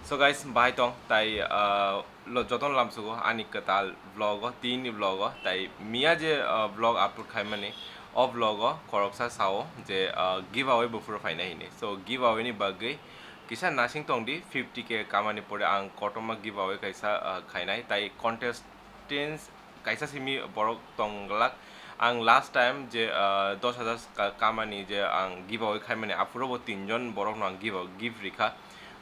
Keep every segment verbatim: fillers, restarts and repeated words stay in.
So guys, bahai tong tai, ah, lo jotono lamsugo ani kwtal vlog o, tini vlog o tai miya je, ah, vlog upload khaimani, o vlog o khoroksa sao je, ah, giveaway buphuru phainai hini. So giveaway ni bagwi kisa nasing tong di, fifty K kamani pore ang kotorma giveaway kaisa, ah, khainai tai contestants kaisa simi borok tong glak. Ang last time je, ah, dos hajar ka-, kamani je ang giveaway khaimani, aphuru bo tinjon borokno ang give, gift rikha.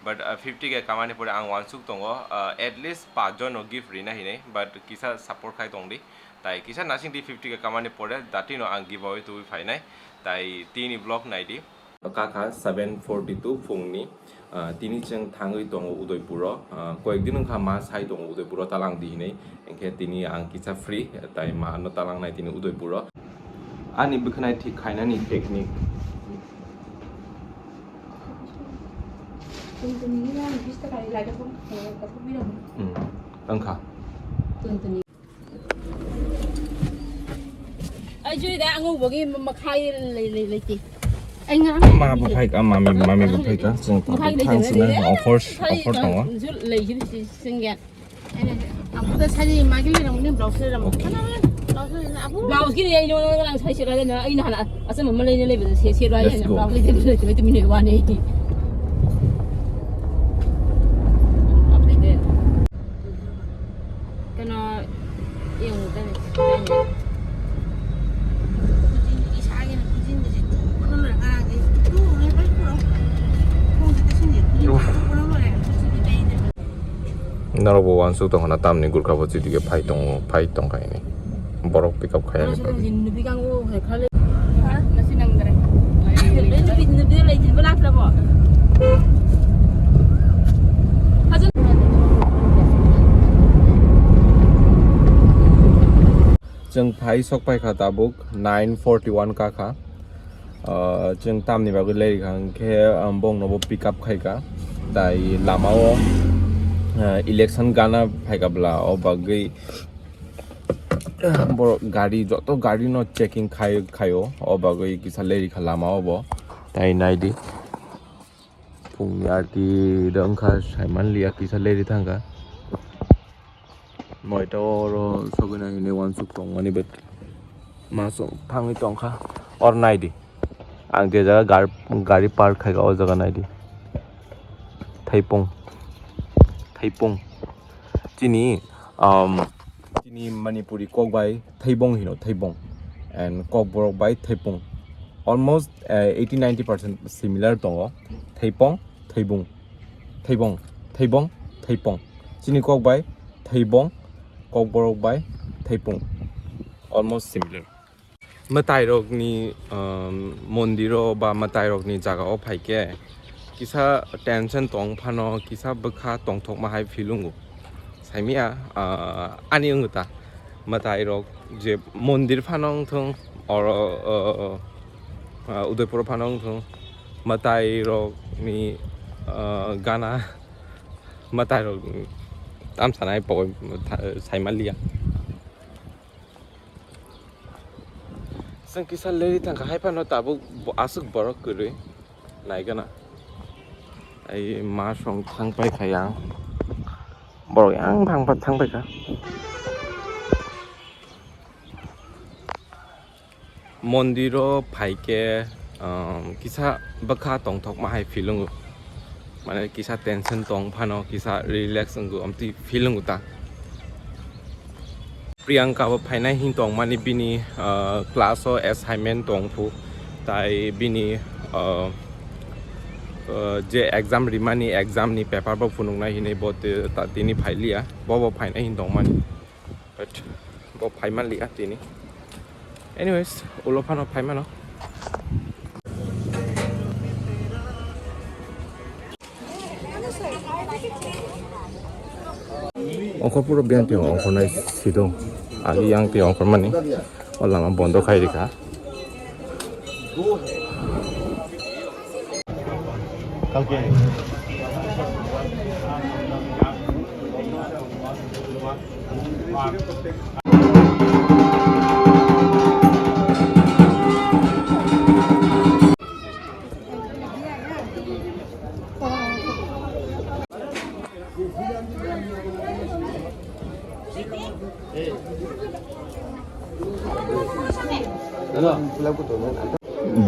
But, ah, fifty K kamani pore ang uansuk tongo, ah, at least pachjon no gift rina hinwi, but kisa support khai tong di. Tai kisa nasing di fifty K kamani pore datino ang giveaway tubui phainai. Tai tini vlog nai di. Kakha seven forty two phungni, ah, tini chwng thangwi tongo Udaipuro. Ah, koyekdin wngkha ma sai tongo Udaipuro talang di hinwi. Hinkhe tini ang kisa free, tai ma ano talang nai tini Udaipuro. Ani bwkhanai thik khainani technique. Hmm, wngkha. Ai jui da ang ubo gi makhai lei lei lei ti. Ai nga. Ma bo phai ka, mami, mami bo phai ka. Chwng ta makhai lei thang lei sini lei. Offer, offer tongo. Jul lei jul si singya. Ang ta sari magi lei rong ni blouse lei rong. Blouse lei na abu. Blouse gi lei no lang sai sira lei na ai na na. Asa mama lei lei se se lei. Let's go. Blouse lei lei lei lei mini wani. Kano yung tani. Norok bo uansuk tong khna tamni gurkha bo chwng dige phai tongo, phai tong kha ini. Borok pick up khai ani bagwi. Chwng phai sok pai kha tabuk nine forty one ka kha. Ah, chwng tamni bagwi leri kha hwnkhe, ah, bongno bo pick up khai kha. Tai lama o, ah, election gana phai kha bwla, o bagwi borok gari, joto gari no checking khai, khaio, o bagwi kisa leri kha lama o bo. Tai nai di, phungni arti da wngkha, saiman liya, kisa leri thangkha. Noita oro sogwi nai hinwi uansuk tongmani, but ma song thangwi tongkha. Or nai di, ang je jaga gar-, gari park khai kha, o jaga nai di. Thaipung, thaipung. Chini, um, chini Manipuri kok bai thaibong hino, thaibong. And kokborok bai thaipung. Almost, uh, eighty ninety percent similar tongo. Thaipong, thaibung. Thaibong, thaibong, thaipong. Chini kok bai thaibong, kokborok bai thaipung. Almost similar. Mwtairokni, um, mondiro ba mwtairokni jagao phaikhe kisa tension tong phano, kisa bwkha tongthokma hai feel wngo. Saimia, ah, ani wngkha ta, mwtairok je mondir phano wngthong, oro, ah, ah, Udaipur phano wngthong, mwtairokni, ah, gana, mwtairok tamsanai pogoi tha-, saimaliya. Chwng kisa leri thangkha hai phano tabuk bo-, aswk borok kwrwi naigana. Ai ma song thang pai kha yang. Borok yang thang pa-, thang pai kha. Mondiro phaikhe, um, kisa bwkha tongthokma hai feel wngo. Mane kisa tension tong phano kisa relax wngo, amtwi feel wngo ta. Priyanka bo phainai hin tongmani bini, ah, class o assignment tong phu, tai bini, ah, ah, je exam rimani exam ni paper bo phunuknai hinwi bo te-, ta-, tini phailiya, bo bo phainai hin tongmani. But bo phaimanliya tini. Anyways, ulo phano phaimano. Ongkhor puro biyang twi ongkhornai sidung. Agi yang twi ongkhormani. O lama bondo khai rikha.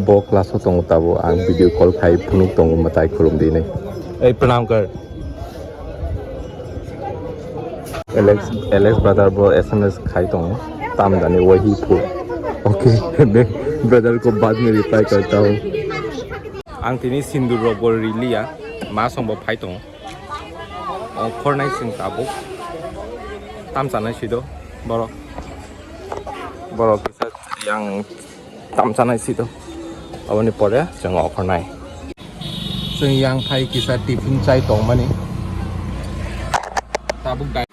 Bo class o tongo tabuk, ang video call khai phunuk tongo, mwtai khulum di hinwi. Ei, pranam kar. Alex, Alex brother bo S M S khai tongo. Tam jani wahi phu. Okay, brother ko baad mein reply karta hu. Ang tini sindur rok bo riliya. Ma song bo phai tongo. Okhornai chwng tabuk. Tam chanai sido. Borok. Borok kisa yang tam chanai sido. Aboni pore chwng okhornai. Chwng yang phai kisa tiffin chai tongmani. Tabuk dai.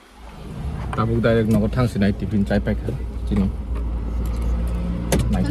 Tabuk direct nogo thang sinai tiffin chai paikha. Chini. Nai.